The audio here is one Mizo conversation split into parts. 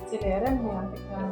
Chi ve reng mai ang tikhan.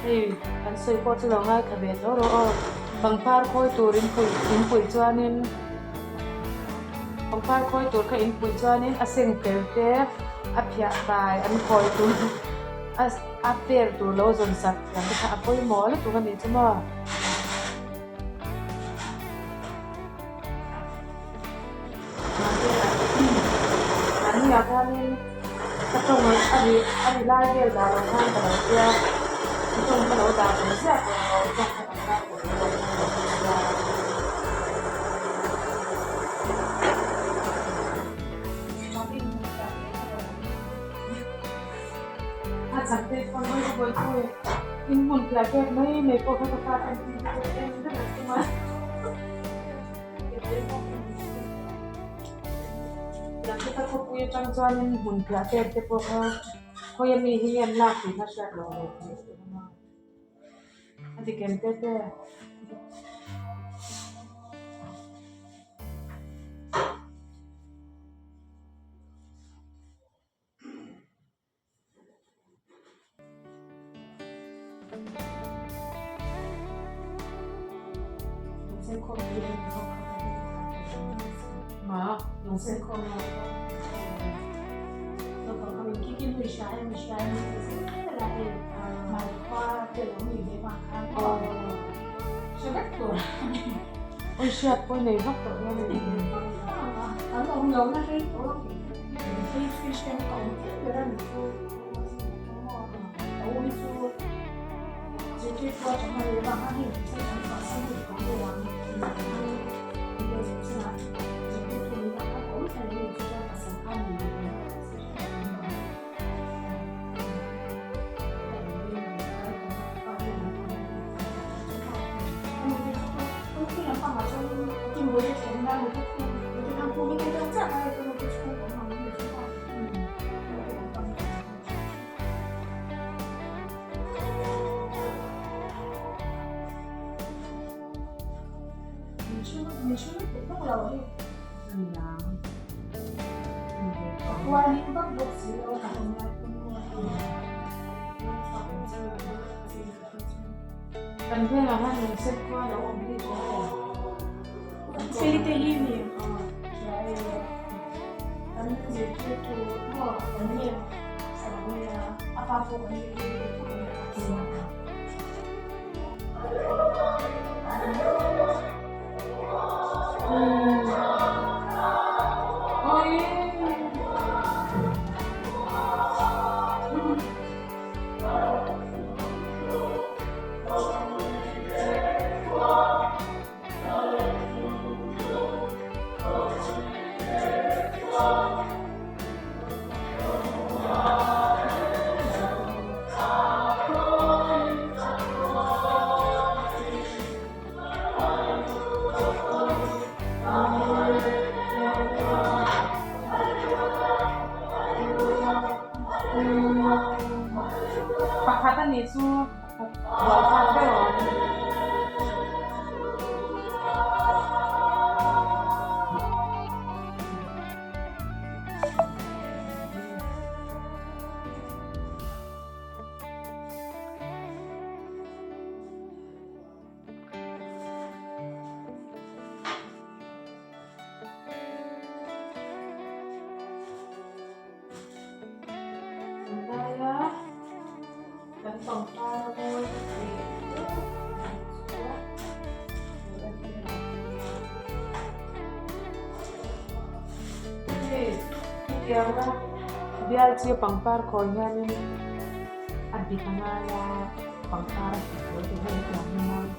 Hei kan sawi pawh chu lo ngaithla ve tho rawh aw. Pangpar khawi tur in pui in puih chuanin pangpar khawi tur kha in puih chuanin a seng fel te a phiah fai an khawi tur a a per tur lo zawn sak thiam te kha a pawimawh lutuk a nih chu maw. Mahni ah khanin ka tawng a ri a ri lai vel dah loh khan ka lo tia ka tawng ka lo dah ve ziah tawh lo tawng kha kan ngai tawh lo a. A changte pawn hawi hawi hawi in hmun piah pek mai mai pawh kha ka fa ten tih te pawh en vek an tum a. Lamte khawpui atang chuanin hmun piah pek te pawh kha khawi ami hi nge an lak tih kha hriat loh ve theih a awm a. A dik em te te? Ui hriat pawh nei vak tawh dawn a ni. Min hru lutuk vak lo hi. Ka kualin vak bawk si lo a. Kan vengah hian lungsen khua a lo awm hi hria em? Feli te hi mi? Hria e. Kan zirtirtu maw kan nge sak mai a, a pa pawh kan zirtirtu tho a nia. Pakhat a nih chu pakhat buaithlak deuh a awm. Tunlaia kan pangpar a mawi ka tih chu lo entir ang hei hetianga bial chi pangpar khawi hianin a bit a ngai a pangpar a hmu tur te hi hetiang hi mawi.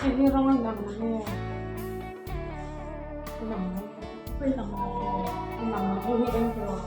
Hei hi rawng a inang lo nge? Inang lo. Inang lo. Inang lo. Hei hi eng tawh.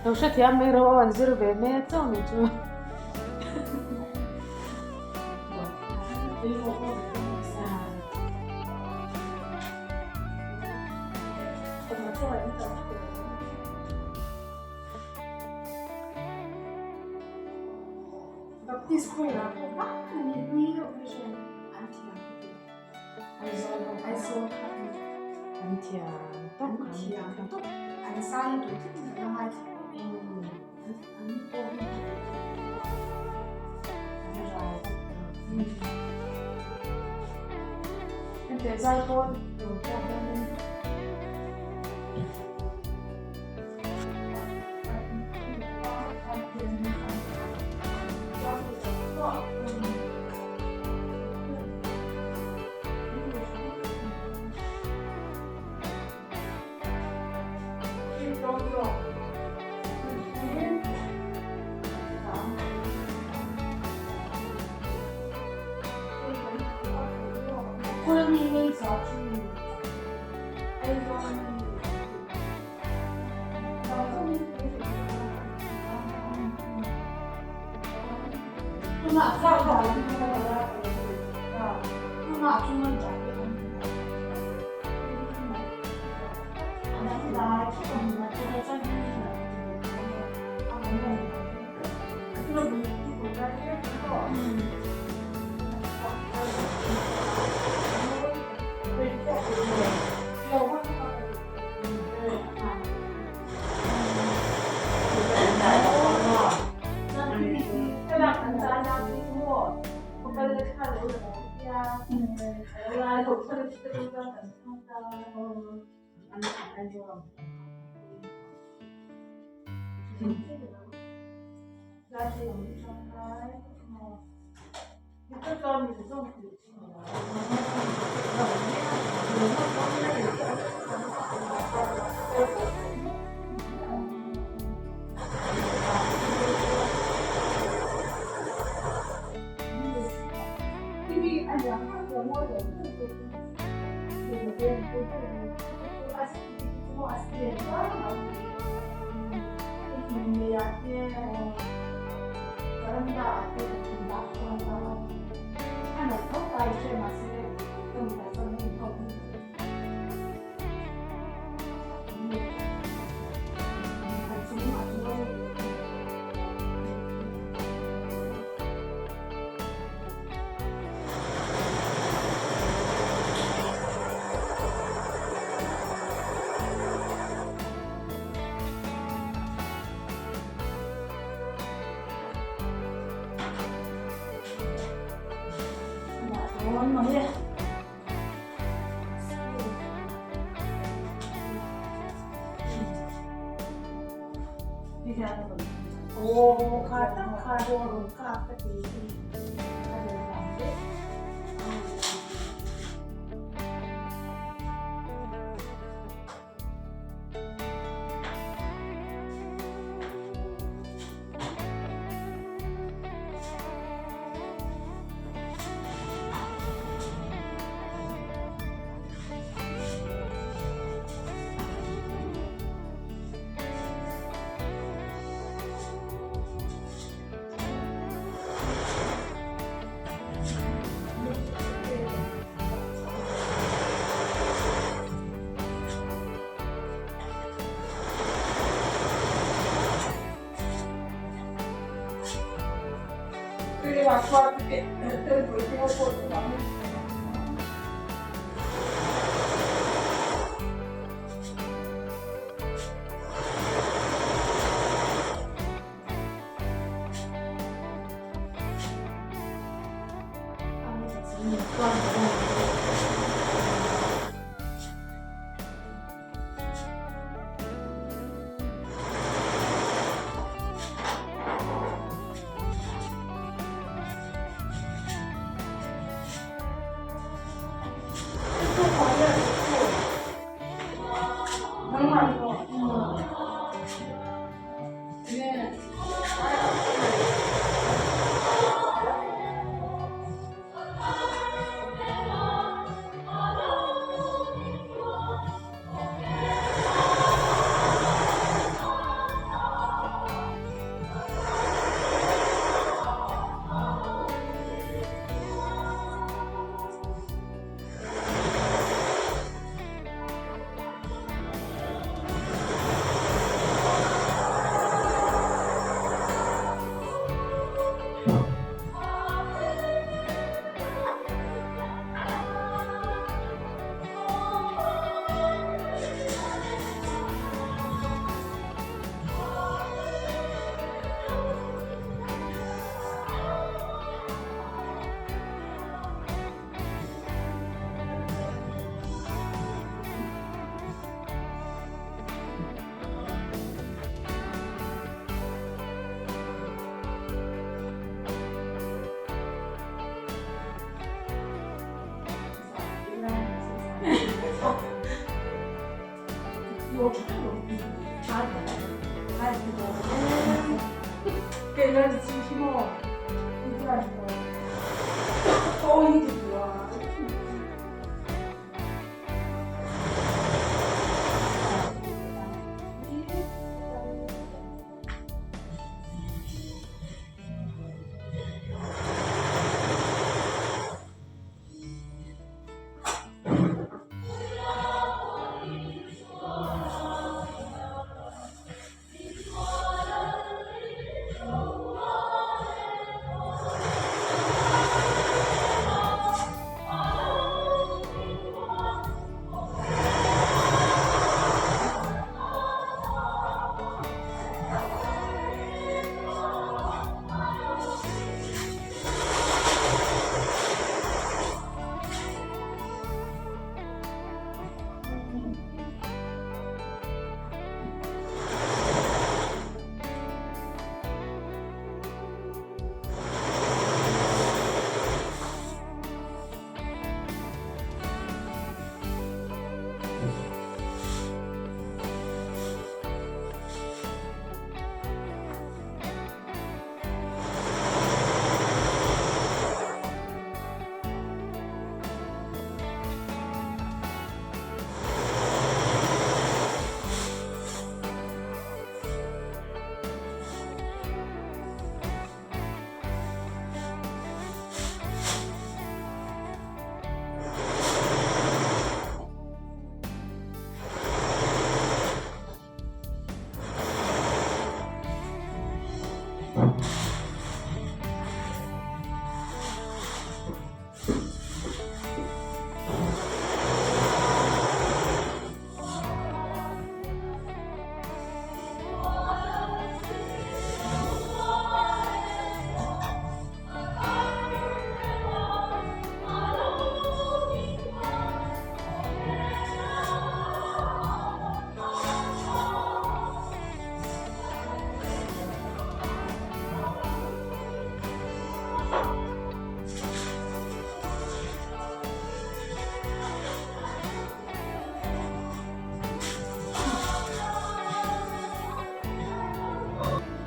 Lo hrethiam mai ro an zir ve mek chauh ni chu. Baptist choir ah pawh hma ni pui deuh hi chuan an thiam ka ti. Aizawl ho Aizawl kha an An thiam tawp an thiam tawp an zai duh tlat in ka ngaithla tawp an an aw hi an rai Henteh zai pawh tur pawh hianin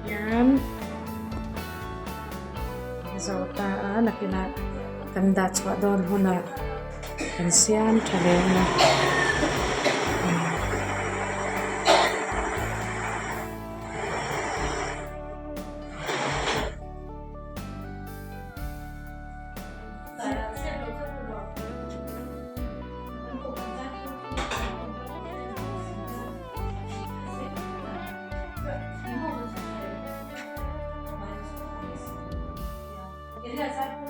Hian zo ta a nakinah kan dah chhuah dawn hunah kan siam tha leh ang a.